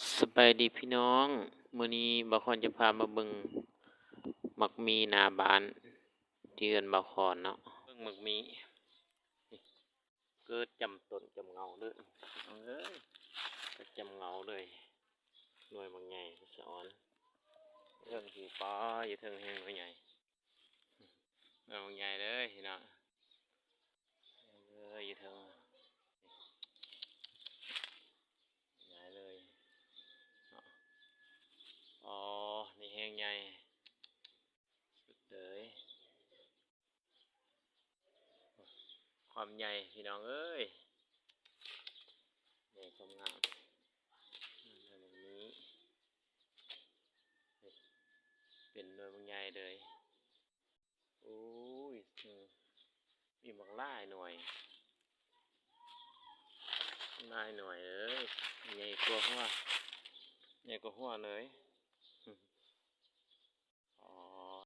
ສະບາຍດີພີ່ນ້ອງ, ມື້ນີ້ບ່າວຄອນຈະພາມາເບິ່ງໝາກມີ້ໜ້າບ້ານ ທີ່ເຮືອນບ່າວຄອນເນາະ. ເບິ່ງໝາກມີ້ ເກີດຈຳຕົ້ນຈຳເຫງົາເດີ້ ເອີຍ ເກີດຈຳເຫງົາເລີຍ. ໜ່ວຍບັກໃຫຍ່ສະອອນ ເທິງທີ່ ປາ ຢູ່ເທິງແຮງໜ່ວຍໃຫຍ່ ໜ່ວຍບັກໃຫຍ່ເລີຍພີ່ນ້ອງເອີຍ ຢູ່ເທິງ ໃຫຍ່ເລີຍເນາະ. ອໍ ນີ້ແຮງໃຫຍ່ສຸດເລີຍ ຄວາມໃຫຍ່ພີ່ນ້ອງເອີຍ ໃຫຍ່ຄວາມງາມ ໜ່ວຍບັກມີ້ ເປັນໜ່ວຍບັກໃຫຍ່ເລີຍ. ໂອ້ຍ ອືມ ມີບັກຫຼາຍໜ່ວຍ ຫຼາຍໜ່ວຍເອີຍ ໃຫຍ່ກວ່າຫົວ ໃຫຍ່ກວ່າຫົວເລີຍ.